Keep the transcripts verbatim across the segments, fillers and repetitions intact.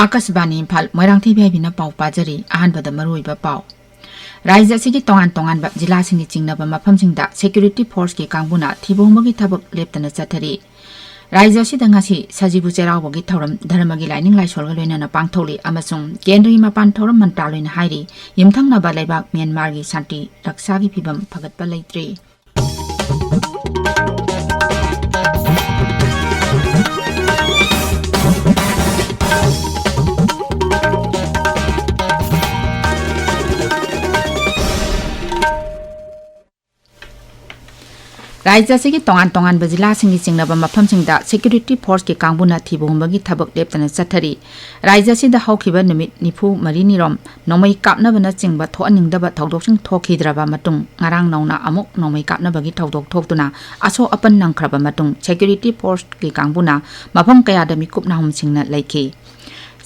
ꯑꯥꯀꯥꯁꯕꯥꯅꯤ Imphal, Moirangthem V ꯑꯥꯏ ꯄꯤꯅ ꯄꯥꯎ ꯄꯥꯖꯔꯤ꯫ ꯑꯍꯥꯟꯕꯗ ꯃꯔꯨꯑꯣꯏꯕ ꯄꯥꯎ꯫ ꯔꯥꯖ꯭ꯌ ꯑꯁꯤꯒꯤ ꯇꯣꯉꯥꯟ ꯇꯣꯉꯥꯟꯕ ꯖꯤꯂꯥꯁꯤꯡꯒꯤ ꯆꯤꯡꯅꯕ ꯃꯐꯝꯁꯤꯡꯗ security forceꯀꯤ ꯀꯥꯡꯕꯨꯅ ꯊꯤꯕ ꯍꯨꯝꯕꯒꯤ ꯊꯕꯛ ꯂꯦꯞꯇꯅ ꯆꯠꯊꯔꯤ꯫ ꯔꯥꯖ꯭ꯌ ꯑꯁꯤꯗ ꯉꯁꯤ ꯁꯖꯤꯕꯨ ꯆꯩꯔꯥꯎꯕꯒꯤ ꯊꯧꯔꯝ ꯙꯔꯃꯒꯤ ꯂꯥꯏꯅꯤꯡ ꯂꯥꯏꯁꯣꯜꯒ ꯂꯣꯏꯅꯅ ꯄꯥꯡꯊꯣꯛꯂꯤ ꯑꯃꯁꯨꯡ ꯀꯦꯟꯗ꯭ꯔꯒꯤ ꯃꯄꯥꯟ ꯊꯧꯔꯝ ꯃꯟꯇ꯭ꯔꯥꯂꯣꯏꯅ ꯍꯥꯏꯔꯤ, ꯌꯨꯝꯊꯪꯅꯕ ꯂꯩꯕꯥꯛ ꯃ꯭ꯌꯥꯟꯃꯥꯔꯒꯤ ꯁꯥꯟꯇꯤ ꯔꯛꯁꯥꯒꯤ ꯐꯤꯚꯝ ꯐꯒꯠꯄ ꯂꯩꯇ꯭ꯔꯤ꯫ ꯔꯥꯖ꯭ꯌ ꯑꯁꯤꯒꯤ ꯇꯣꯉꯥꯟ ꯇꯣꯉꯥꯟꯕ ꯖꯤꯂꯥꯁꯤꯡꯒꯤ ꯆꯤꯡꯅꯕ ꯃꯐꯝꯁꯤꯡꯗ security forceꯀꯤ ꯀꯥꯡꯕꯨꯅ ꯊꯤꯕ ꯍꯨꯝꯕꯒꯤ ꯊꯕꯛ ꯂꯦꯞꯇꯅ ꯆꯠꯊꯔꯤ꯫ ꯔꯥꯖ꯭ꯌ ꯑꯁꯤꯗ ꯍꯧꯈꯤꯕ ꯅꯨꯃꯤꯠ ꯅꯤꯐꯨ ꯃꯔꯤꯅꯤꯔꯣꯝ ꯅꯣꯡꯃꯩ ꯀꯥꯞꯅꯕꯅꯆꯤꯡꯕ ꯊꯣꯛꯍꯟꯅꯤꯡꯗꯕ ꯊꯧꯗꯣꯛꯁꯤꯡ ꯊꯣꯛꯈꯤꯗ꯭ꯔꯕ ꯃꯇꯨꯡ, ꯉꯔꯥꯡ ꯅꯧꯅ ꯑꯃꯨꯛ ꯅꯣꯡꯃꯩ ꯀꯥꯞꯅꯕꯒꯤ ꯊꯧꯗꯣꯛ ꯊꯣꯛꯇꯨꯅ ꯑꯁꯣꯛ ꯑꯄꯟ ꯅꯪꯈ꯭ꯔꯕ ꯃꯇꯨꯡ, security forceꯀꯤ ꯀꯥꯡꯕꯨꯅ ꯃꯐꯝ ꯀꯌꯥꯗ ꯃꯤꯀꯨꯞ ꯅꯥꯍꯨꯝꯁꯤꯡꯅ ꯂꯩꯈꯤ꯫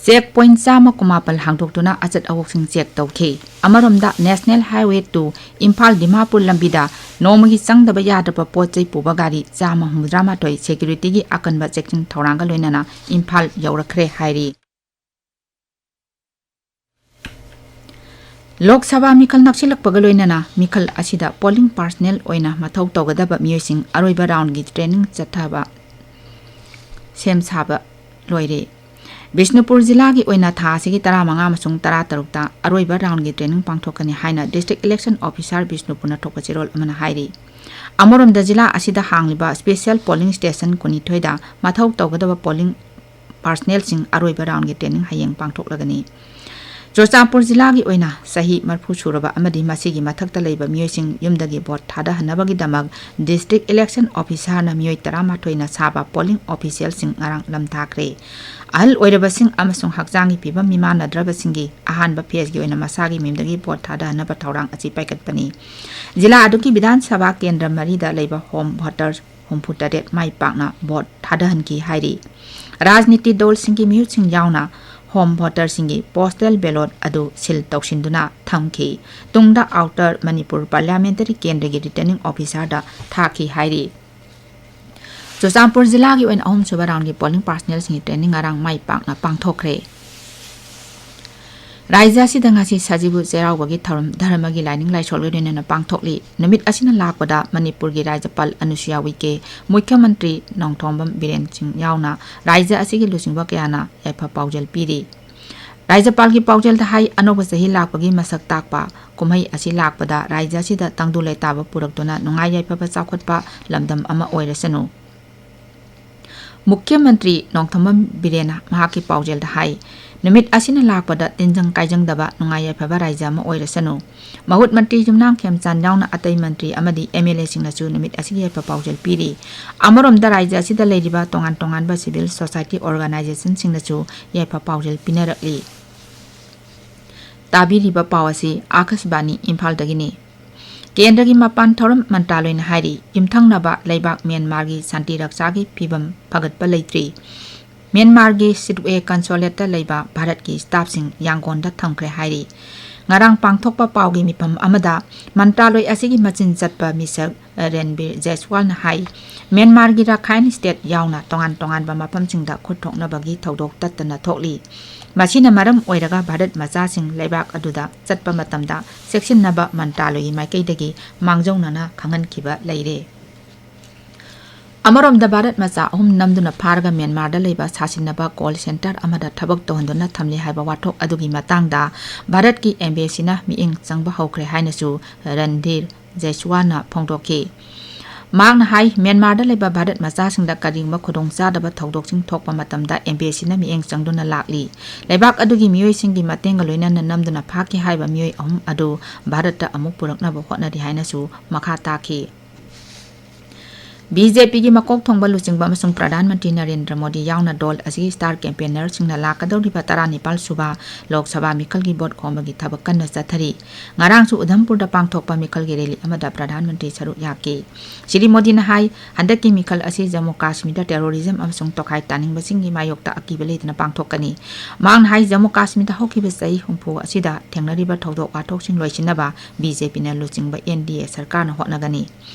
Check point ꯆꯥꯝꯃ ꯀꯨꯟꯃꯥꯄꯜ ꯍꯥꯡꯗꯣꯛꯇꯨꯅ ꯑꯆꯠ ꯑꯋꯣꯛꯁꯤꯡ check ꯇꯧꯈꯤ꯫ ꯑꯃꯔꯣꯝꯗ, National Highway two Imphal Dimapur ꯂꯝꯕꯤꯗ ꯅꯣꯡꯃꯒꯤ ꯆꯪꯗꯕ ꯌꯥꯗ꯭ꯔꯕ ꯄꯣꯠ ꯆꯩ ꯄꯨꯕ ꯒꯥꯔꯤ ꯆꯥꯝꯃ ꯍꯨꯝꯐꯨꯇꯔꯥꯃꯥꯊꯣꯏ securityꯒꯤ ꯑꯀꯟꯕ ꯆꯦꯛꯁꯤꯟ ꯊꯧꯔꯥꯡꯒ ꯂꯣꯏꯅꯅ ꯏꯝꯐꯥꯜ ꯌꯧꯔꯛꯈ꯭ꯔꯦ ꯍꯥꯏꯔꯤ꯫ ꯂꯣꯛ ꯁꯚꯥ ꯃꯤꯈꯜ ꯅꯛꯁꯤꯜꯂꯛꯄꯒ ꯂꯣꯏꯅꯅ ꯃꯤꯈꯜ ꯑꯁꯤꯗ polling personnel ꯑꯣꯏꯅ ꯃꯊꯧ ꯇꯧꯒꯗꯕ ꯃꯤꯑꯣꯏꯁꯤꯡ ꯑꯔꯣꯏꯕ roundꯒꯤ training ꯆꯠꯊꯕ ꯁꯦꯝ ꯁꯥꯕ ꯂꯣꯏꯔꯦ꯫ ꯕꯤꯁꯅꯨꯄꯨꯔ ꯖꯤꯂꯥꯒꯤ ꯑꯣꯏꯅ ꯊꯥ ꯑꯁꯤꯒꯤ ꯇꯔꯥꯃꯉꯥ ꯑꯃꯁꯨꯡ ꯇꯔꯥꯇꯔꯨꯛꯇ ꯑꯔꯣꯏꯕ roundꯒꯤ training ꯄꯥꯡꯊꯣꯛꯀꯅꯤ ꯍꯥꯏꯅ District Election Officer ꯕꯤꯁꯅꯨꯄꯨꯔꯅ ꯊꯣꯛꯄ ꯆꯦꯔꯣꯜ ꯑꯃꯅ ꯍꯥꯏꯔꯤ꯫ ꯑꯃꯔꯣꯝꯗ, ꯖꯤꯂꯥ ꯑꯁꯤꯗ ꯍꯥꯡꯂꯤꯕ special polling station ꯀꯨꯟꯅꯤꯊꯣꯏꯗ ꯃꯊꯧ ꯇꯧꯒꯗꯕ polling personnelꯁꯤꯡ ꯑꯔꯣꯏꯕ roundꯒꯤ training ꯍꯌꯦꯡ ꯄꯥꯡꯊꯣꯛꯂꯒꯅꯤ꯫ ꯆꯨꯔꯆꯥꯟꯄꯨꯔ ꯖꯤꯂꯥꯒꯤ ꯑꯣꯏꯅ ꯆꯍꯤ ꯃꯔꯤꯐꯨ ꯁꯨꯔꯕ ꯑꯃꯗꯤ ꯃꯁꯤꯒꯤ ꯃꯊꯛꯇ ꯂꯩꯕ ꯃꯤꯑꯣꯏꯁꯤꯡ ꯌꯨꯝꯗꯒꯤ vote ꯊꯥꯗꯍꯟꯅꯕꯒꯤꯗꯃꯛ District Election Officerꯅ ꯃꯤꯑꯣꯏ ꯇꯔꯥꯃꯥꯊꯣꯏꯅ ꯁꯥꯕ polling officialꯁꯤꯡ ꯉꯔꯥꯡ ꯂꯝꯊꯥꯈ꯭ꯔꯦ꯫ ꯑꯍꯜ ꯑꯣꯏꯔꯕꯁꯤꯡ ꯑꯃꯁꯨꯡ ꯍꯛꯆꯥꯡꯒꯤ ꯐꯤꯕꯝ ꯃꯤꯃꯥꯟꯅꯗ꯭ꯔꯕꯁꯤꯡꯒꯤ ꯑꯍꯥꯟꯕ phaseꯀꯤ ꯑꯣꯏꯅ ꯃꯁꯥꯒꯤ ꯃꯤꯡꯗꯒꯤ vote ꯊꯥꯗꯍꯟꯅꯕ ꯊꯧꯔꯥꯡ ꯑꯁꯤ ꯄꯥꯏꯈꯠꯄꯅꯤ꯫ ꯖꯤꯂꯥ ꯑꯗꯨꯒꯤ ꯕꯤꯙꯥꯟ ꯁꯚꯥ ꯀꯦꯟꯗ꯭ꯔ ꯃꯔꯤꯗ ꯂꯩꯕ home voter ꯍꯨꯝꯐꯨꯇꯔꯦꯠ ꯃꯥꯏ ꯄꯥꯛꯅ vote ꯊꯥꯗꯍꯟꯈꯤ ꯍꯥꯏꯔꯤ꯫ ꯔꯥꯖꯅꯤꯇꯤ ꯗꯜꯁꯤꯡꯒꯤ ꯃꯤꯍꯨꯠꯁꯤꯡ ꯌꯥꯎꯅ home voterꯁꯤꯡꯒꯤ postal ballot ꯑꯗꯨ seal ꯇꯧꯁꯤꯟꯗꯨꯅ ꯊꯝꯈꯤ꯫ ꯇꯨꯡꯗ outer ꯃꯅꯤꯄꯨꯔ parliamentary ꯀꯦꯟꯗ꯭ꯔꯒꯤ returning officerꯗ ꯊꯥꯈꯤ ꯍꯥꯏꯔꯤ꯫ ꯆꯨꯔꯆꯥꯟꯄꯨꯔ ꯖꯤꯂꯥꯒꯤ ꯑꯣꯏꯅ ꯑꯍꯨꯝꯁꯨꯕ roundꯒꯤ polling personnelꯁꯤꯡꯒꯤ training ꯉꯔꯥꯡ ꯃꯥꯏ ꯄꯥꯛꯅ ꯄꯥꯡꯊꯣꯛꯈ꯭ꯔꯦ꯫ ꯔꯥꯖ꯭ꯌ ꯑꯁꯤꯗ ꯉꯁꯤ ꯁꯖꯤꯕꯨ ꯆꯩꯔꯥꯎꯕꯒꯤ ꯊꯧꯔꯝ ꯙꯔꯃꯒꯤ ꯂꯥꯏꯅꯤꯡ ꯂꯥꯏꯁꯣꯜꯒ ꯂꯣꯏꯅꯅ ꯄꯥꯡꯊꯣꯛꯂꯤ꯫ ꯅꯨꯃꯤꯠ ꯑꯁꯤꯅ ꯂꯥꯛꯄꯗ ꯃꯅꯤꯄꯨꯔꯒꯤ ꯔꯥꯖ꯭ꯌꯄꯥꯜ ꯑꯅꯨꯁꯨꯌꯥ ꯎꯏꯀꯦ, ꯃꯨꯈ꯭ꯌ ꯃꯟꯇ꯭ꯔꯤ ꯅꯣꯡꯊꯣꯝꯕꯝ ꯕꯤꯔꯦꯟ ꯁꯤꯡ ꯌꯥꯎꯅ ꯔꯥꯖ꯭ꯌ ꯑꯁꯤꯒꯤ ꯂꯨꯆꯤꯡꯕ ꯀꯌꯥꯅ ꯌꯥꯏꯐ ꯄꯥꯎꯖꯦꯜ ꯄꯤꯔꯤ꯫ ꯔꯥꯖ꯭ꯌꯄꯥꯜꯒꯤ ꯄꯥꯎꯖꯦꯜꯗ ꯍꯥꯏ, ꯑꯅꯧꯕ ꯆꯍꯤ ꯂꯥꯛꯄꯒꯤ ꯃꯁꯛ ꯇꯥꯛꯄ ꯀꯨꯝꯍꯩ ꯑꯁꯤ ꯂꯥꯛꯄꯗ ꯔꯥꯖ꯭ꯌ ꯑꯁꯤꯗ ꯇꯪꯗꯨ ꯂꯩꯇꯥꯕ ꯄꯨꯔꯛꯇꯨꯅ ꯅꯨꯡꯉꯥꯏ ꯌꯥꯏꯐꯕ ꯆꯥꯎꯈꯠꯄ ꯂꯝꯗꯝ ꯑꯃ ꯑꯣꯏꯔꯁꯅꯨ꯫ ꯃꯨꯈ꯭ꯌ ꯃꯟꯇ꯭ꯔꯤ ꯅꯣꯡꯊꯣꯝꯕꯝ ꯕꯤꯔꯦꯟꯅ ꯃꯍꯥꯛꯀꯤ ꯄꯥꯎꯖꯦꯜꯗ ꯍꯥꯏ, ꯅꯨꯃꯤꯠ ꯑꯁꯤꯅ ꯂꯥꯛꯄꯗ ꯇꯤꯟꯖꯪ ꯀꯥꯏꯖꯪꯗꯕ ꯅꯨꯡꯉꯥꯏ ꯌꯥꯏꯐꯕ ꯔꯥꯖ꯭ꯌ ꯑꯃ ꯑꯣꯏꯔꯁꯅꯨ꯫ ꯃꯍꯨꯠ ꯃꯟꯇ꯭ꯔꯤ ꯌꯨꯝꯅꯥꯝ ꯈꯦꯝꯆꯥꯟ ꯌꯥꯎꯅ ꯑꯇꯩ ꯃꯟꯇ꯭ꯔꯤ ꯑꯃꯗꯤ ꯑꯦꯝ ꯑꯦꯜ ꯑꯦꯁꯤꯡꯅꯁꯨ ꯅꯨꯃꯤꯠ ꯑꯁꯤꯒꯤ ꯌꯥꯏꯐ ꯄꯥꯎꯖꯦꯜ ꯄꯤꯔꯤ꯫ ꯑꯃꯔꯣꯝꯗ ꯔꯥꯖ꯭ꯌ ꯑꯁꯤꯗ ꯂꯩꯔꯤꯕ ꯇꯣꯉꯥꯟ ꯇꯣꯉꯥꯟꯕ civil society organizationꯁꯤꯡꯅꯁꯨ ꯌꯥꯏꯐ ꯄꯥꯎꯖꯦꯜ ꯄꯤꯅꯔꯛꯂꯤ꯫ ꯇꯥꯕꯤꯔꯤꯕ ꯄꯥꯎ ꯑꯁꯤ ꯑꯥꯀꯥꯁꯕꯥꯅꯤ ꯏꯝꯐꯥꯜꯗꯒꯤꯅꯤ꯫ ꯀꯦꯟꯗ꯭ꯔꯒꯤ ꯃꯄꯥꯟ ꯊꯧꯔꯝ ꯃꯟꯇ꯭ꯔꯥꯂꯣꯏꯅ ꯍꯥꯏꯔꯤ, ꯌꯨꯝꯊꯪꯅꯕ ꯂꯩꯕꯥꯛ ꯃ꯭ꯌꯥꯟꯃꯥꯔꯒꯤ ꯁꯥꯟꯇꯤ ꯔꯛꯁꯥꯒꯤ ꯐꯤꯕꯝ ꯐꯒꯠꯄ ꯂꯩꯇ꯭ꯔꯤ꯫ ꯃ꯭ꯌꯥꯟꯃꯥꯔꯒꯤ ꯁꯤꯠꯋꯦ ꯀꯟꯁꯨꯂꯦꯠꯇ ꯂꯩꯕ ꯚꯥꯔꯠꯀꯤ staffꯁꯤꯡ ꯌꯥꯡꯒꯣꯟꯗ ꯊꯝꯈ꯭ꯔꯦ ꯍꯥꯏꯔꯤ꯫ ꯉꯔꯥꯡ ꯄꯥꯡꯊꯣꯛꯄ ꯄꯥꯎꯒꯤ ꯃꯤꯐꯝ ꯑꯃꯗ ꯃꯟꯇ꯭ꯔꯥꯂꯣꯏ ꯑꯁꯤꯒꯤ ꯃꯆꯤꯟ ꯆꯠꯄ ꯃꯤꯁꯛ ꯔꯟꯕꯤꯔ ꯖꯩꯁꯋꯥꯜꯅ ꯍꯥꯏ, ꯃ꯭ꯌꯥꯟꯃꯥꯔꯒꯤ ꯔꯥꯈꯥꯏꯟ state ꯌꯥꯎꯅ ꯇꯣꯉꯥꯟ ꯇꯣꯉꯥꯟꯕ ꯃꯐꯝꯁꯤꯡꯗ ꯈꯨꯠ ꯊꯣꯛꯅꯕꯒꯤ ꯊꯧꯗꯣꯛ ꯇꯠꯇꯅ ꯊꯣꯛꯂꯤ꯫ ꯃꯁꯤꯅ ꯃꯔꯝ ꯑꯣꯏꯔꯒ ꯚꯥꯔꯠ ꯃꯆꯥꯁꯤꯡ ꯂꯩꯕꯥꯛ ꯑꯗꯨꯗ ꯆꯠꯄ ꯃꯇꯝꯗ ꯆꯦꯛꯁꯤꯟꯅꯕ ꯃꯟꯇ꯭ꯔꯥꯂꯣꯏꯒꯤ ꯃꯥꯏꯀꯩꯗꯒꯤ ꯃꯥꯡꯖꯧꯅꯅ ꯈꯪꯍꯟꯈꯤꯕ ꯂꯩꯔꯦ꯫ ꯑꯃꯔꯣꯝꯗ ꯚꯥꯔꯠ ꯃꯆꯥ ꯑꯍꯨꯝ ꯅꯝꯗꯨꯅ ꯐꯥꯔꯒ ꯃ꯭ꯌꯥꯟꯃꯥꯔꯗ ꯂꯩꯕ ꯁꯥꯁꯤꯟꯅꯕ call centre ꯑꯃꯗ ꯊꯕꯛ ꯇꯧꯍꯟꯗꯨꯅ ꯊꯝꯂꯤ ꯍꯥꯏꯕ ꯋꯥꯊꯣꯛ ꯑꯗꯨꯒꯤ ꯃꯇꯥꯡꯗ ꯚꯥꯔꯠꯀꯤ embassy ꯅ ꯃꯤꯠꯌꯦꯡ ꯆꯪꯕ ꯍꯧꯈ꯭ꯔꯦ ꯍꯥꯏꯅꯁꯨ ꯔꯟꯙꯤꯔ ꯖꯩꯁ꯭ꯋꯥꯜꯅ ꯐꯣꯡꯗꯣꯛꯈꯤ꯫ ꯃꯍꯥꯛꯅ ꯍꯥꯏ, ꯃ꯭ꯌꯥꯟꯃꯥꯔꯗ ꯂꯩꯕ ꯚꯥꯔꯠ ꯃꯆꯥꯁꯤꯡꯗ ꯀꯔꯤꯒꯨꯝꯕ ꯈꯨꯗꯣꯡꯆꯥꯗꯕ ꯊꯧꯗꯣꯛꯁꯤꯡ ꯊꯣꯛꯄ ꯃꯇꯝꯗ embassy ꯅ ꯃꯤꯠꯌꯦꯡ ꯆꯪꯗꯨꯅ ꯂꯥꯛꯂꯤ꯫ ꯂꯩꯕꯥꯛ ꯑꯗꯨꯒꯤ ꯃꯤꯑꯣꯏꯁꯤꯡꯒꯤ ꯃꯇꯦꯡꯒ ꯂꯣꯏꯅꯅ ꯅꯝꯗꯨꯅ ꯐꯥꯈꯤ ꯍꯥꯏꯕ ꯃꯤꯑꯣꯏ ꯑꯍꯨꯝ ꯑꯗꯨ ꯚꯥꯔꯠꯇ ꯑꯃꯨꯛ ꯄꯨꯔꯛꯅꯕ ꯍꯣꯠꯅꯔꯤ ꯍꯥꯏꯅꯁꯨ ꯃꯈꯥ ꯇꯥꯈꯤ꯫ ꯕꯤ ꯖꯦ ꯄꯤꯒꯤ ꯃꯀꯣꯛ ꯊꯣꯡꯕ ꯂꯨꯆꯤꯡꯕ ꯑꯃꯁꯨꯡ ꯄ꯭ꯔꯙꯥꯟ ꯃꯟꯇ꯭ꯔꯤ ꯅꯔꯦꯟꯗ꯭ꯔ ꯃꯣꯗꯤ ꯌꯥꯎꯅ ꯗꯣꯜ ꯑꯁꯤꯒꯤ star campaigner ꯁꯤꯡꯅ ꯂꯥꯛꯀꯗꯧꯔꯤꯕ ꯇꯔꯥꯅꯤꯄꯥꯜ ꯁꯨꯕ ꯂꯣꯛ ꯁꯚꯥ ꯃꯤꯈꯜꯒꯤ vote ꯈꯣꯝꯕꯒꯤ ꯊꯕꯛ ꯀꯟꯅ ꯆꯠꯊꯔꯤ꯫ ꯉꯔꯥꯡꯁꯨ ꯎꯙꯝꯄꯨꯔꯗ ꯄꯥꯡꯊꯣꯛꯄ ꯃꯤꯈꯜꯒꯤ rally ꯑꯃꯗ ꯄ꯭ꯔꯙꯥꯟ ꯃꯟꯇ꯭ꯔꯤ ꯁꯔꯨꯛ ꯌꯥꯈꯤ꯫ ꯁ꯭ꯔꯤ ꯃꯣꯗꯤꯅ ꯍꯥꯏ, ꯍꯟꯗꯛꯀꯤ ꯃꯤꯈꯜ ꯑꯁꯤ ꯖꯝꯃꯨ ꯀꯥꯁꯃꯤꯔꯗ terrorism ꯑꯃꯁꯨꯡ ꯇꯣꯈꯥꯏ ꯇꯥꯅꯤꯡꯕꯁꯤꯡꯒꯤ ꯃꯥꯌꯣꯛꯇ ꯑꯀꯤꯕ ꯂꯩꯇꯅ ꯄꯥꯡꯊꯣꯛꯀꯅꯤ꯫ ꯃꯍꯥꯛꯅ ꯍꯥꯏ, ꯖꯝꯃꯨ ꯀꯥꯁꯃꯤꯔꯗ ꯍꯧꯈꯤꯕ ꯆꯍꯤ ꯍꯨꯝꯐꯨ ꯑꯁꯤꯗ ꯊꯦꯡꯅꯔꯤꯕ ꯊꯧꯗꯣꯛ ꯋꯥꯊꯣꯛꯁꯤꯡ ꯂꯣꯏꯁꯤꯟꯅꯕ ꯕꯤ ꯖꯦ ꯄꯤꯅ ꯂꯨꯆꯤꯡꯕ ꯑꯦꯟ ꯗꯤ ꯑꯦ ꯁꯔꯀꯥꯔꯅ ꯍꯣꯠꯅꯒꯅꯤ꯫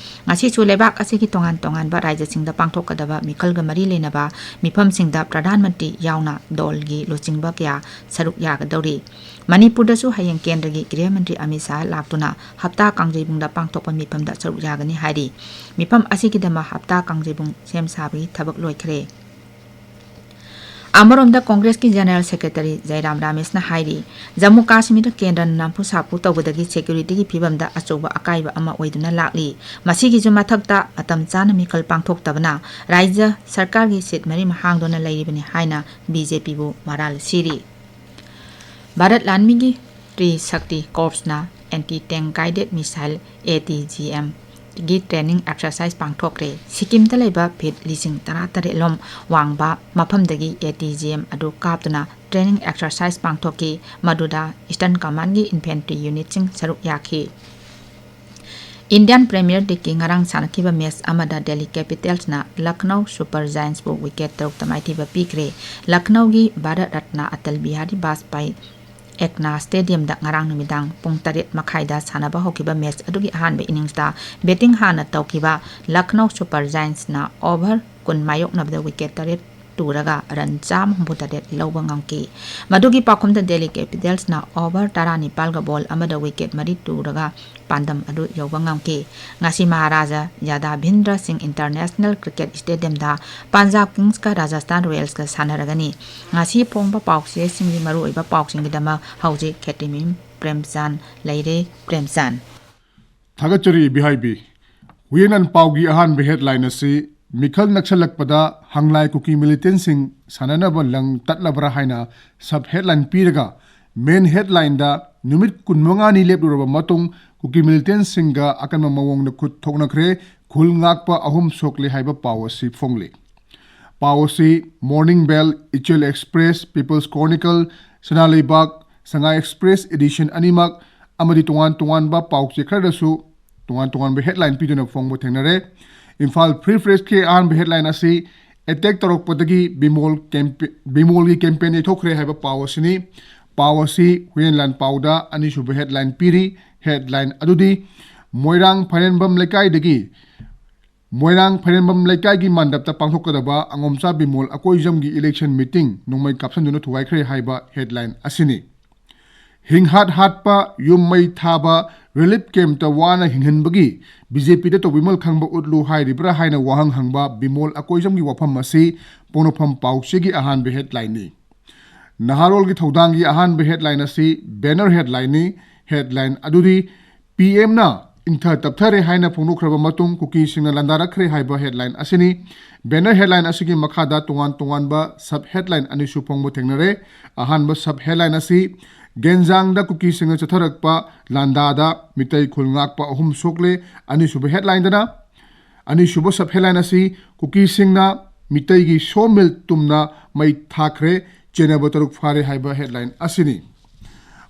ꯉꯁꯤꯁꯨ ꯂꯩꯕꯥꯛ ꯑꯁꯤꯒꯤ ꯇꯣꯉꯥꯟ ꯇꯣꯉꯥꯟꯕ ꯔꯥꯖ꯭ꯌꯁꯤꯡꯗ ꯄꯥꯡꯊꯣꯛꯀꯗꯕ ꯃꯤꯈꯜꯒ ꯃꯔꯤ ꯂꯩꯅꯕ ꯃꯤꯐꯝꯁꯤꯡꯗ ꯄ꯭ꯔꯙꯥꯟ ꯃꯟꯇ꯭ꯔꯤ ꯌꯥꯎꯅ ꯗꯣꯜꯒꯤ ꯂꯨꯆꯤꯡꯕ ꯀꯌꯥ ꯁꯔꯨꯛ ꯌꯥꯒꯗꯧꯔꯤ꯫ ꯃꯅꯤꯄꯨꯔꯗꯁꯨ ꯍꯌꯦꯡ ꯀꯦꯟꯗ꯭ꯔꯒꯤ ꯒ꯭ꯔꯤꯍ ꯃꯟꯇ꯭ꯔꯤ ꯑꯃꯤꯠ ꯁꯥꯍ ꯂꯥꯛꯇꯨꯅ ꯍꯞꯇꯥ ꯀꯥꯡꯖꯩꯕꯨꯡꯗ ꯄꯥꯡꯊꯣꯛꯄ ꯃꯤꯐꯝꯗ ꯁꯔꯨꯛ ꯌꯥꯒꯅꯤ ꯍꯥꯏꯔꯤ꯫ ꯃꯤꯐꯝ ꯑꯁꯤꯒꯤꯗꯃꯛ ꯍꯞꯇꯥ ꯀꯥꯡꯖꯩꯕꯨꯡ ꯁꯦꯝ ꯁꯥꯕꯒꯤ ꯊꯕꯛ ꯂꯣꯏꯈ꯭ꯔꯦ꯫ ꯑꯃꯔꯣꯝꯗ ꯀꯣꯡꯒ꯭ꯔꯦꯁꯀꯤ ꯖꯦꯅꯔꯦꯜ ꯁꯦꯀ꯭ꯔꯦꯇꯔꯤ ꯖꯩꯔꯥꯝ ꯔꯥꯃꯦꯁꯅ ꯍꯥꯏꯔꯤ, ꯖꯝꯃꯨ ꯀꯥꯁꯃꯤꯔꯗ ꯀꯦꯟꯗ꯭ꯔꯅ ꯅꯝꯐꯨ ꯁꯥꯐꯨ ꯇꯧꯕꯗꯒꯤ ꯁꯦꯀ꯭ꯌꯨꯔꯤꯇꯤꯒꯤ ꯐꯤꯕꯝꯗ ꯑꯆꯧꯕ ꯑꯀꯥꯏꯕ ꯑꯃ ꯑꯣꯏꯗꯨꯅ ꯂꯥꯛꯂꯤ꯫ ꯃꯁꯤꯒꯤꯁꯨ ꯃꯊꯛꯇ ꯃꯇꯝ ꯆꯥꯅ ꯃꯤꯈꯜ ꯄꯥꯡꯊꯣꯛꯇꯕꯅ ꯔꯥꯖ꯭ꯌ ꯁꯔꯀꯥꯔꯒꯤ ꯁꯤꯠ ꯃꯔꯤ ꯍꯥꯡꯗꯨꯅ ꯂꯩꯔꯤꯕꯅꯤ ꯍꯥꯏꯅ ꯕꯤ ꯖꯦ ꯄꯤꯕꯨ ꯃꯔꯥꯜ ꯁꯤꯔꯤ꯫ ꯚꯥꯔꯠ ꯂꯥꯟꯃꯤꯒꯤ ꯇ꯭ꯔꯤ ꯁꯛꯇꯤ ꯀꯣꯔꯞꯁꯅ anti tank guided missile, A T G M, ꯒꯤ ꯇ꯭ꯔꯦꯅꯤꯡ ꯑꯦꯛꯁꯔꯁꯥꯏꯁ ꯄꯥꯡꯊꯣꯛꯈ꯭ꯔꯦ꯫ ꯁꯤꯛꯀꯤꯝꯗ ꯂꯩꯕ ꯐꯤꯠ ꯂꯤꯁꯤꯡ ꯇꯔꯥꯇꯔꯦꯠ ꯂꯣꯝ ꯋꯥꯡꯕ ꯃꯐꯝꯗꯒꯤ ꯑꯦ ꯇꯤ ꯖꯤ ꯑꯦꯝ ꯑꯗꯨ ꯀꯥꯞꯇꯨꯅ ꯇ꯭ꯔꯦꯅꯤꯡ ꯑꯦꯛꯁꯔꯁꯥꯏꯁ ꯄꯥꯡꯊꯣꯛꯈꯤ꯫ ꯃꯗꯨꯗ ꯏꯁꯇꯔꯟ ꯀꯃꯥꯟꯒꯤ ꯏꯟꯐꯦꯟꯇ꯭ꯔꯤ ꯌꯨꯅꯤꯠꯁꯤꯡ ꯁꯔꯨꯛ ꯌꯥꯈꯤ꯫ ꯏꯟꯗꯤꯌꯟ ꯄ꯭ꯔꯤꯃꯤꯌꯔ ꯂꯤꯒꯀꯤ ꯉꯔꯥꯡ ꯁꯥꯟꯅꯈꯤꯕ ꯃꯦꯆ ꯑꯃꯗ ꯗꯦꯜꯂꯤ ꯀꯦꯄꯤꯇꯦꯜꯁꯅ ꯂꯈꯅꯧ ꯁꯨꯄꯔ ꯖꯥꯏꯟꯁꯄꯨ ꯋꯤꯀꯦꯠ ꯇꯔꯨꯛꯇ ꯃꯥꯏꯊꯤꯕ ꯄꯤꯈ꯭ꯔꯦ꯫ ꯂꯈꯅꯧꯒꯤ ꯚꯥꯔꯠ ꯔꯠꯅ ꯑꯇꯜ ꯕꯤꯍꯥꯔꯤ ꯕꯥꯖꯄꯥꯏ ꯑꯦꯛꯅꯥ ꯁ꯭ꯇꯦꯗꯤꯌꯝꯗ ꯉꯔꯥꯡ ꯅꯨꯃꯤꯗꯥꯡ ꯄꯨꯡ ꯇꯔꯦꯠ ꯃꯈꯥꯏꯗ ꯁꯥꯟꯅꯕ ꯍꯧꯈꯤꯕ ꯃꯦꯆ ꯑꯗꯨꯒꯤ ꯑꯍꯥꯟꯕ ꯏꯅꯤꯡꯁꯇ ꯕꯦꯇꯤꯡ ꯍꯥꯟꯅ ꯇꯧꯈꯤꯕ ꯂꯈꯅꯧ ꯁꯨꯄꯔ ꯖꯥꯏꯟꯁꯅ ꯑꯣꯚꯔ ꯀꯨꯟ ꯃꯥꯌꯣꯛꯅꯕꯗ ꯋꯤꯀꯦꯠ ꯇꯔꯦꯠ ꯇꯨꯔꯒ ꯔꯟ ꯆꯥꯝꯃ ꯍꯨꯝꯐꯨ ꯇꯔꯦꯠ ꯂꯧꯕ ꯉꯝꯈꯤ꯫ ꯃꯗꯨꯒꯤ ꯄꯥꯎꯈꯨꯝꯗ ꯗꯦꯜꯂꯤ ꯀꯦꯄꯤꯇꯦꯜꯁꯅ ꯑꯣꯚꯔ ꯇꯔꯥꯅꯤꯄꯥꯜꯒ ꯕꯣꯜ ꯑꯃꯗ ꯋꯤꯀꯦꯠ ꯃꯔꯤ ꯇꯨꯔꯒ ꯄꯥꯟꯗꯝ ꯑꯗꯨ ꯌꯧꯕ ꯉꯝꯈꯤ꯫ ꯉꯁꯤ ꯃꯍꯥꯔꯥꯖꯥ ꯌꯥꯗꯥꯚꯦꯟꯗ꯭ꯔ ꯁꯤꯡ ꯏꯟꯇꯔꯅꯦꯁꯅꯦꯜ ꯀ꯭ꯔꯤꯀꯦꯠ ꯁ꯭ꯇꯦꯗꯤꯌꯝꯗ ꯄꯟꯖꯥꯕ ꯀꯤꯡꯁꯀ ꯔꯥꯖꯁꯊꯥꯟ ꯔꯣꯌꯦꯜꯁꯀ ꯁꯥꯟꯅꯔꯒꯅꯤ꯫ ꯉꯁꯤ ꯐꯣꯡꯕ ꯄꯥꯎꯆꯦꯁꯤꯡꯒꯤ ꯃꯔꯨꯑꯣꯏꯕ ꯄꯥꯎꯁꯤꯡꯒꯤꯗꯃꯛ ꯍꯧꯖꯤꯛ ꯈꯦꯇ꯭ꯔꯤꯃꯌꯨꯝ ꯄ꯭ꯔꯦꯝꯆꯥꯟ ꯂꯩꯔꯦ꯫ ꯄ꯭ꯔꯦꯝꯆꯥꯟ꯫ ꯊꯥꯒꯠꯆꯔꯤ ꯕꯤꯍꯥꯏꯕꯤ꯫ ꯍꯨꯌꯦꯟ ꯂꯥꯟ ꯄꯥꯎꯒꯤ ꯑꯍꯥꯟꯕ ꯍꯦꯗꯂꯥꯏꯟ ꯑꯁꯤ ꯃꯤꯈꯜ ꯅꯛꯁꯜꯂꯛꯄꯗ ꯍꯪꯂꯥꯏ ꯀꯨꯀꯤ ꯃꯤꯂꯤꯇꯦꯟꯁꯤꯡ ꯁꯥꯟꯅꯅꯕ ꯂꯪ ꯇꯠꯂꯕ꯭ꯔꯥ ꯍꯥꯏꯅ ꯁꯕ ꯍꯦꯗꯂꯥꯏꯟ ꯄꯤꯔꯒ, ꯃꯦꯟ ꯍꯦꯗꯂꯥꯏꯟꯗ ꯅꯨꯃꯤꯠ ꯀꯨꯟꯃꯉꯥꯅꯤ ꯂꯦꯞꯂꯨꯔꯕ ꯃꯇꯨꯡ ꯀꯨꯀꯤ ꯃꯤꯂꯤꯇꯦꯟꯁꯤꯡꯒ ꯑꯀꯟꯕ ꯃꯑꯣꯡꯗ ꯈꯨꯠ ꯊꯣꯛꯅꯈ꯭ꯔꯦ, ꯈꯨꯜ ꯉꯥꯛꯄ ꯑꯍꯨꯝ ꯁꯣꯛꯂꯦ ꯍꯥꯏꯕ ꯄꯥꯎ ꯑꯁꯤ ꯐꯣꯡꯂꯤ꯫ ꯄꯥꯎ ꯑꯁꯤ ꯃꯣꯔꯅꯤꯡ ꯕꯦꯜ, ꯏꯆꯦꯜ ꯑꯦꯛꯁꯄ꯭ꯔꯦꯁ, ꯄꯤꯄꯜꯁ ꯀ꯭ꯔꯣꯅꯤꯀꯜ, ꯁꯅꯥ ꯂꯩꯕꯥꯛ, ꯁꯉꯥꯏ ꯑꯦꯛꯁꯄ꯭ꯔꯦꯁ ꯏꯗꯤꯁꯟ ꯑꯅꯤꯃꯛ ꯑꯃꯗꯤ ꯇꯣꯉꯥꯟ ꯇꯣꯉꯥꯟꯕ ꯄꯥꯎꯆꯦ ꯈꯔꯗꯁꯨ ꯇꯣꯉꯥꯟ ꯇꯣꯉꯥꯟꯕ ꯍꯦꯗꯂꯥꯏꯟ ꯄꯤꯗꯨꯅ ꯐꯣꯡꯕ ꯊꯦꯡꯅꯔꯦ꯫ ꯏꯝꯐꯥꯜ ꯐ꯭ꯔꯤ ꯄ꯭ꯔꯦꯁꯀꯤ ꯑꯍꯥꯟꯕ ꯍꯦꯗꯂꯥꯏꯟ ꯑꯁꯤ ꯑꯦꯇꯦꯛ ꯇꯧꯔꯛꯄꯗꯒꯤ ꯕꯤꯃꯣꯜ ꯀꯦꯝꯄꯦ-, ꯕꯤꯃꯣꯜꯒꯤ ꯀꯦꯝꯄꯦꯟ ꯌꯩꯊꯣꯛꯈ꯭ꯔꯦ ꯍꯥꯏꯕ ꯄꯥꯎ ꯑꯁꯤꯅꯤ꯫ ꯄꯥꯎ ꯑꯁꯤ ꯍꯨꯌꯦꯟ ꯂꯥꯟ ꯄꯥꯎꯗ ꯑꯅꯤꯁꯨꯕ ꯍꯦꯗꯂꯥꯏꯟ ꯄꯤꯔꯤ꯫ ꯍꯦꯗꯂꯥꯏꯟ ꯑꯗꯨꯗꯤ ꯃꯣꯏꯔꯥꯡ ꯐꯥꯏꯔꯦꯟꯕꯝ ꯂꯩꯀꯥꯏꯗꯒꯤ ꯃꯣꯏꯔꯥꯡ ꯐꯩꯔꯦꯝꯕꯝ ꯂꯩꯀꯥꯏꯒꯤ ꯃꯥꯟꯗꯞꯇ ꯄꯥꯡꯊꯣꯛꯀꯗꯕ ꯑꯉꯣꯝꯆꯥ ꯕꯤꯃꯣꯜ ꯑꯀꯣꯏꯖꯝꯒꯤ election meeting ꯅꯣꯡꯃꯩ ꯀꯥꯞꯁꯤꯟꯗꯨꯅ ꯊꯨꯒꯥꯏꯈ꯭ꯔꯦ ꯍꯥꯏꯕ headline ꯑꯁꯤꯅꯤ꯫ ꯍꯤꯡꯍꯥꯠ ꯍꯥꯠꯄ, ꯌꯨꯝ ꯃꯩ ꯊꯥꯕ, relief campꯇ ꯋꯥꯅ ꯍꯤꯡꯍꯟꯕꯒꯤ BJPꯗ ꯇꯧꯕꯤꯃꯜ ꯈꯪꯕ ꯎꯠꯂꯨ ꯍꯥꯏꯔꯤꯕ꯭ꯔꯥ ꯍꯥꯏꯅ ꯋꯥꯍꯪ ꯍꯪꯕ ꯕꯤꯃꯣꯜ ꯑꯀꯣꯏꯖꯝꯒꯤ ꯋꯥꯐꯝ ꯑꯁꯤ ꯄꯣꯛꯅꯐꯝ ꯄꯥꯎꯆꯦꯒꯤ ꯑꯍꯥꯟꯕ headlineꯅꯤ꯫ ꯅꯍꯥꯔꯣꯜꯒꯤ ꯊꯧꯗꯥꯡꯒꯤ ꯑꯍꯥꯟꯕ headline ꯑꯁꯤ banner headlineꯅꯤ꯫ Headline ꯑꯗꯨꯗꯤ PMꯅ ꯏꯪꯊ ꯇꯞꯊꯔꯦ ꯍꯥꯏꯅ ꯐꯣꯡꯗꯣꯛꯈ꯭ꯔꯕ ꯃꯇꯨꯡ ꯀꯨꯀꯤꯁꯤꯡꯅ ꯂꯥꯟꯗꯥꯔꯛꯈ꯭ꯔꯦ ꯍꯥꯏꯕ headline ꯑꯁꯤꯅꯤ꯫ Banner headline ꯑꯁꯤꯒꯤ ꯃꯈꯥꯗ ꯇꯣꯉꯥꯟ ꯇꯣꯉꯥꯟꯕ sub headline ꯑꯅꯤꯁꯨ ꯐꯣꯡꯕ ꯊꯦꯡꯅꯔꯦ꯫ ꯑꯍꯥꯟꯕ sub headline ꯑꯁꯤ ꯒꯦꯟꯖꯥꯡꯗ ꯀꯨꯀꯤꯁꯤꯡꯅ ꯆꯠꯊꯔꯛꯄ ꯂꯥꯟꯗꯥꯗ ꯃꯤꯇꯩ ꯈꯨꯜ ꯉꯥꯛꯄ ꯑꯍꯨꯝ ꯁꯣꯛꯂꯦ꯫ ꯑꯅꯤꯁꯨꯕ headlineꯗꯅ ꯑꯅꯤꯁꯨꯕ sub headline ꯑꯁꯤ ꯀꯨꯀꯤꯁꯤꯡꯅ ꯃꯤꯇꯩꯒꯤ sawmill ꯇꯨꯝꯅ ꯃꯩ ꯊꯥꯈ꯭ꯔꯦ, ꯆꯦꯟꯅꯕ ꯇꯔꯨꯛ ꯐꯥꯔꯦ ꯍꯥꯏꯕ headline ꯑꯁꯤꯅꯤ꯫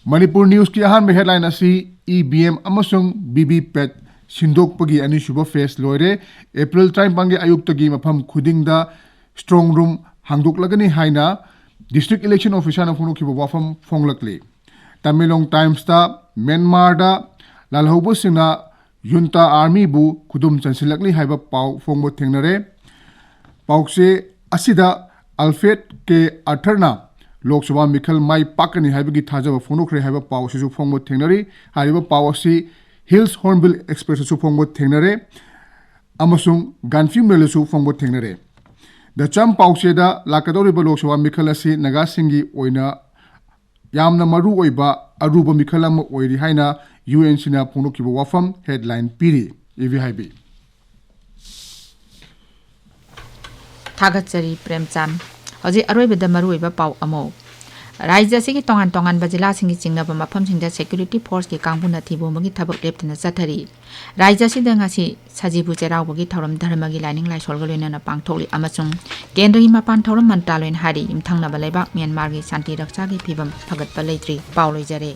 ꯃꯅꯤꯄꯨꯔ Newsꯀꯤ ꯑꯍꯥꯟꯕ headline ꯑꯁꯤ EVM ꯑꯃꯁꯨꯡ VVPAT ꯁꯤꯟꯗꯣꯛꯄꯒꯤ ꯑꯅꯤꯁꯨꯕ phase ꯂꯣꯏꯔꯦ꯫ April ꯇꯔꯥꯅꯤꯄꯥꯟꯒꯤ ꯑꯌꯨꯛꯇꯒꯤ ꯃꯐꯝ ꯈꯨꯗꯤꯡꯗ strong room ꯍꯥꯡꯗꯣꯛꯂꯒꯅꯤ ꯍꯥꯏꯅ District Election Officerꯅ ꯐꯣꯡꯗꯣꯛꯈꯤꯕ ꯋꯥꯐꯝ ꯐꯣꯡꯂꯛꯂꯤ꯫ Tamenglong Timesꯇ ꯃ꯭ꯌꯥꯟꯃꯥꯔꯗ ꯂꯥꯜꯍꯧꯕꯁꯤꯡꯅ junta armyꯕꯨ ꯈꯨꯗꯨꯝ ꯆꯟꯁꯤꯜꯂꯛꯂꯤ ꯍꯥꯏꯕ ꯄꯥꯎ ꯐꯣꯡꯕ ꯊꯦꯡꯅꯔꯦ꯫ ꯄꯥꯎꯆꯦ ꯑꯁꯤꯗ Alfred K Arthurꯅ ꯂꯣꯛ ꯁꯚꯥ ꯃꯤꯈꯜ ꯃꯥꯏ ꯄꯥꯛꯀꯅꯤ ꯍꯥꯏꯕꯒꯤ ꯊꯥꯖꯕ ꯐꯣꯡꯗꯣꯛꯈ꯭ꯔꯦ ꯍꯥꯏꯕ ꯄꯥꯎ ꯑꯁꯤꯁꯨ ꯐꯣꯡꯕ ꯊꯦꯡꯅꯔꯤ꯫ ꯍꯥꯏꯔꯤꯕ ꯄꯥꯎ ꯑꯁꯤ Hills Hornbill Expressꯇꯁꯨ ꯐꯣꯡꯕ ꯊꯦꯡꯅꯔꯦ ꯑꯃꯁꯨꯡ Gaanphiu Mailꯗꯁꯨ ꯐꯣꯡꯕ ꯊꯦꯡꯅꯔꯦ꯫ The Cham ꯄꯥꯎꯆꯦꯗ ꯂꯥꯛꯀꯗꯧꯔꯤꯕ ꯂꯣꯛ ꯁꯚꯥ ꯃꯤꯈꯜ ꯑꯁꯤ ꯅꯥꯒꯥꯁꯤꯡꯒꯤ ꯑꯣꯏꯅ ꯌꯥꯝꯅ ꯃꯔꯨ ꯑꯣꯏꯕ ꯑꯔꯨꯕ ꯃꯤꯈꯜ ꯑꯃ ꯑꯣꯏꯔꯤ ꯍꯥꯏꯅ UNCꯅ ꯐꯣꯡꯗꯣꯛꯈꯤꯕ ꯋꯥꯐꯝ headline ꯄꯤꯔꯤ꯫ ꯏꯕꯤ ꯍꯥꯏꯕꯤ꯫ ꯊꯥꯒꯠꯆꯔꯤ ꯄ꯭ꯔꯦꯝꯆꯥꯟ꯫ ꯍꯧꯖꯤꯛ ꯑꯔꯣꯏꯕꯗ ꯃꯔꯨꯑꯣꯏꯕ ꯄꯥꯎ ꯑꯃ꯫ ꯔꯥꯖ꯭ꯌ ꯑꯁꯤꯒꯤ ꯇꯣꯉꯥꯟ ꯇꯣꯉꯥꯟꯕ ꯖꯤꯂꯥꯁꯤꯡꯒꯤ ꯆꯤꯡꯅꯕ ꯃꯐꯝꯁꯤꯡꯗ security forceꯀꯤ ꯀꯥꯡꯕꯨꯅ ꯊꯤꯕꯣꯡꯕꯒꯤ ꯊꯕꯛ ꯂꯦꯞꯇꯅ ꯆꯠꯊꯔꯤ꯫ ꯔꯥꯖ꯭ꯌ ꯑꯁꯤꯗ ꯉꯁꯤ ꯁꯖꯤꯕꯨ ꯆꯩꯔꯥꯎꯕꯒꯤ ꯊꯧꯔꯝ ꯙꯔꯃꯒꯤ ꯂꯥꯏꯅꯤꯡ ꯂꯥꯏꯁꯣꯜꯒ ꯂꯣꯏꯅꯅ ꯄꯥꯡꯊꯣꯛꯂꯤ ꯑꯃꯁꯨꯡ ꯀꯦꯟꯗ꯭ꯔꯒꯤ ꯃꯄꯥꯟ ꯊꯧꯔꯝ ꯃꯟꯇ꯭ꯔꯥꯂꯣꯏꯅ ꯍꯥꯏꯔꯤ, ꯌꯨꯝꯊꯪꯅꯕ ꯂꯩꯕꯥꯛ ꯃ꯭ꯌꯥꯟꯃꯥꯔꯒꯤ ꯁꯥꯟꯇꯤ ꯔꯛꯁꯥꯒꯤ ꯐꯤꯕꯝ ꯐꯒꯠꯄ ꯂꯩꯇ꯭ꯔꯤ꯫ ꯄꯥꯎ ꯂꯣꯏꯖꯔꯦ꯫